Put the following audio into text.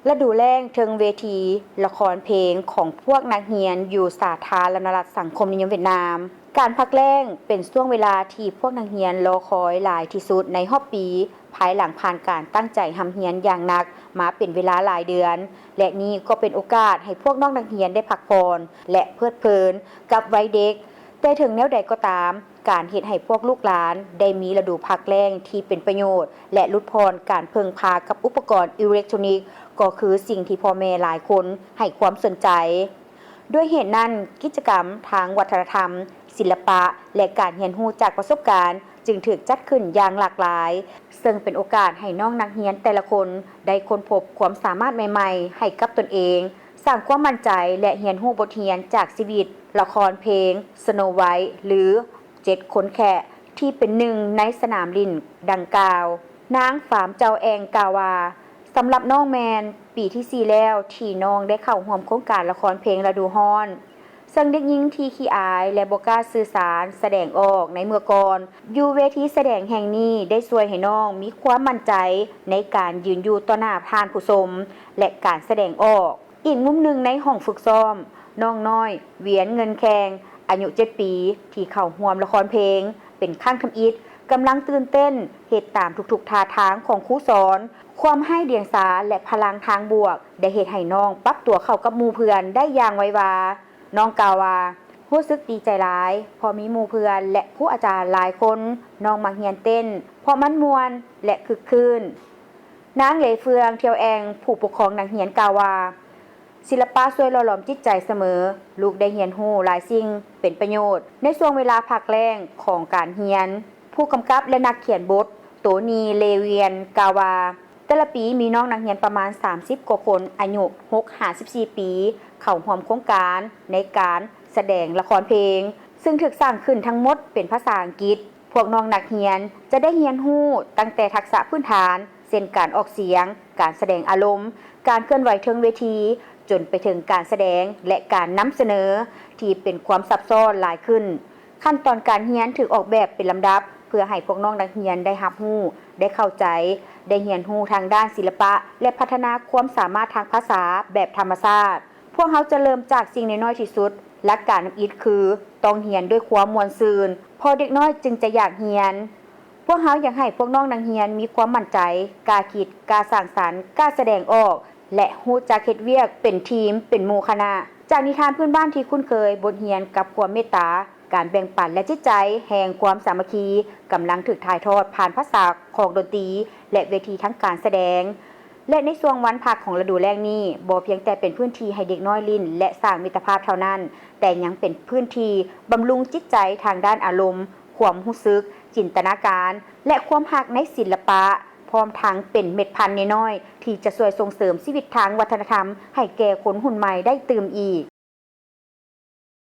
ລະດູແລ້ງເທິງເວທີລະຄອນເພງຂອງພວກນັກຮຽນຢູ່ສາທາລະນະລັດສັງຄົມນິຍົມຫວຽດນາມ. ການພັກແລ້ງເປັນຊ່ວງເວລາທີ່ພວກນັກຮຽນລໍຄອຍຫຼາຍທີ່ສຸດໃນຮອບປີ, ພາຍຫຼັງຜ່ານການຕັ້ງໃຈຮ່ຳຮຽນຢ່າງໜັກມາເປັນເວລາຫຼາຍເດືອນ ແລະ ນີ້ກໍເປັນໂອກາດໃຫ້ພວກນ້ອງນັກຮຽນໄດ້ພັກຜ່ອນ ແລະ ເພີດເພີນກັບໄວເດັກ. ແຕ່ເຖິງແນວໃດກໍຕາມ, ການເຮັດໃຫ້ພວກລູກຫຼານໄດ້ມີລະດູພັກແລ້ງທີ່ເປັນປະໂຫຍດ ແລະ ຫຼຸດຜ່ອນການເພິ່ງພາກັບອຸປະກອນອີເລັກໂທຣນິກ ກໍຄືສິ່ງທີ່ພໍ່ແມ່ຫຼາຍຄົນໃຫ້ຄວາມສົນໃຈ. ດ້ວຍເຫດນັ້ນ, ກິດຈະກຳທາງວັດທະນະທຳ, ສິລະປະ ແລະ ການຮຽນຮູ້ຈາກປະສົບການ ຈຶ່ງຖືກຈັດຂຶ້ນຢ່າງຫຼາກຫຼາຍ, ເຊິ່ງເປັນໂອກາດໃຫ້ນ້ອງນັກຮຽນແຕ່ລະຄົນໄດ້ຄົ້ນພົບຄວາມສາມາດໃໝ່ໆໃຫ້ກັບຕົນເອງ, ສ້າງຄວາມໝັ້ນໃຈ ແລະ ຮຽນຮູ້ບົດຮຽນຈາກຊີວິດລະຄອນເພງ Snow White ຫຼື ເຈັດຄົນແຄະ ທີ່ເປັນໜຶ່ງໃນສະໜາມຫຼິ້ນດັ່ງກ່າວ. ນາງ ຟາມ ເຈົ້າແອງ ກ່າວວ່າ, ສຳລັບນ້ອງແມ່ນປີທີສີ່ແລ້ວທີ່ນ້ອງໄດ້ເຂົ້າຮ່ວມໂຄງການລະຄອນເພງລະດູຮ້ອນ, ເຊິ່ງເດັກຍິງທີ່ຂີ້ອາຍ ແລະ ບໍ່ກ້າສື່ສານສະແດງອອກໃນເມື່ອກ່ອນ. ຢູ່ເວທີສະແດງແຫ່ງນີ້ໄດ້ຊ່ວຍໃຫ້ນ້ອງມີຄວາມໝັ້ນໃຈໃນການຢືນຢູ່ຕໍ່ໜ້າທ່ານຜູ້ຊົມ ແລະ ການສະແດງອອກ. ອີກມຸມໜຶ່ງໃນຫ້ອງຝຶກຊ້ອມ, ນ້ອງນ້ອຍ ວຽນ ເງິນແຂ່ງ ອາຍຸເຈັດປີ ທີ່ເຂົ້າຮ່ວມລະຄອນເພງເປັນຄັ້ງທຳອິດ, ກຳລັງຕື່ນເຕັ້ນເຮັດຕາມທຸກໆທ່າທາງຂອງຄູສອນ. ຄວາມໄຮ້ດຽງສາ ແລະ ພະລັງທາງບວກໄດ້ເຮັດໃຫ້ນ້ອງປັບຕົວເຂົ້າກັບໝູ່ເພື່ອນໄດ້ຢ່າງໄວວາ. ນ້ອງກ່າວວ່າ, ຮູ້ສຶກດີໃຈຫຼາຍ ເພາະມີໝູ່ເພື່ອນ ແລະ ຄູອາຈານຫຼາຍຄົນ. ນ້ອງມັກຮຽນເຕັ້ນ ເພາະມັນມ່ວນ ແລະ ຄຶກຄື້ນ. ນາງ ເລເຟືອງ ທ່ຽວແອງ ຜູ້ປົກຄອງນັກຮຽນກ່າວວ່າ, ສິລະປະຊ່ວຍຫຼໍ່ຫຼອມຈິດໃຈສະເໝີ, ລູກໄດ້ຮຽນຮູ້ຫຼາຍສິ່ງເປັນປະໂຫຍດໃນຊ່ວງເວລາພັກແລ້ງຂອງການຮຽນ. ຜູ້ກຳກັບ ແລະ ນັກຂຽນບົດ ໂຕນີ ເລວຽນ ກ່າວວ່າ, ແຕ່ລະປີມີນ້ອງນັກຮຽນປະມານສາມສິບກວ່າຄົນ ອາຍຸຫົກຫາສິບສີ່ປີ ເຂົ້າຮ່ວມໂຄງການໃນການສະແດງລະຄອນເພງ, ເຊິ່ງຖືກສ້າງຂຶ້ນທັງໝົດເປັນພາສາອັງກິດ. ພວກນ້ອງນັກຮຽນຈະໄດ້ຮຽນຮູ້ຕັ້ງແຕ່ທັກສະພື້ນຖານ ເຊັ່ນ ການອອກສຽງ, ການສະແດງອາລົມ, ການເຄື່ອນໄຫວເທິງເວທີ, ຈົນໄປເຖິງການສະແດງ ແລະ ການນຳສະເໜີທີ່ເປັນຄວາມຊັບຊ້ອນຫຼາຍຂຶ້ນ. ຂັ້ນຕອນການຮຽນຖືກອອກແບບເປັນລຳດັບ ເພື່ອໃຫ້ພວກນ້ອງນັກຮຽນໄດ້ຮັບຮູ້, ໄດ້ເຂົ້າໃຈ, ໄດ້ຮຽນຮູ້ທາງດ້ານສິລະປະ ແລະ ພັດທະນາຄວາມສາມາດທາງພາສາແບບທຳມະຊາດ. ພວກເຮົາຈະເລີ່ມຈາກສິ່ງນ້ອຍໆທີ່ສຸດ. ຫຼັກການທຳອິດຄືຕ້ອງຮຽນດ້ວຍຄວາມມ່ວນຊື່ນ, ເພາະເດັກນ້ອຍຈຶ່ງຈະຢາກຮຽນ. ພວກເຮົາຢາກໃຫ້ພວກນ້ອງນັກຮຽນມີຄວາມໝັ້ນໃຈ, ກ້າຄິດ, ກ້າສ້າງສັນ, ກ້າສະແດງອອກ ແລະ ຮູ້ຈັກເຮັດວຽກເປັນທີມ, ເປັນໝູ່ຄະນະ. ຈາກນິທານພື້ນບ້ານທີ່ຄຸ້ນເຄີຍ, ບົດຮຽນກັບຄວາມເມດຕາ, ການແບ່ງປັນ ແລະ ຈິດໃຈແຫ່ງຄວາມສາມັກຄີ ກຳລັງຖືກຖ່າຍທອດຜ່ານພາສາຂອງດົນຕີ ແລະ ເວທີທາງການສະແດງ. ແລະ ໃນຊ່ວງວັນພັກຂອງລະດູແລ້ງນີ້, ບໍ່ພຽງແຕ່ເປັນພື້ນທີ່ໃຫ້ເດັກນ້ອຍຫຼິ້ນ ແລະ ສ້າງມິດຕະພາບເທົ່ານັ້ນ, ແຕ່ຍັງເປັນພື້ນທີ່ບຳລຸງຈິດໃຈທາງດ້ານອາລົມ, ຄວາມຮູ້ສຶກ, ຈິນຕະນາການ ແລະ ຄວາມຮັກໃນສິລະປະ, ພ້ອມທັງເປັນເມັດພັນນ້ອຍໆ ທີ່ຈະຊ່ວຍສົ່ງເສີມຊີວິດທາງວັດທະນະທຳໃຫ້ແກ່ຄົນຮຸ່ນໃໝ່ໄດ້ຕື່ມອີກ.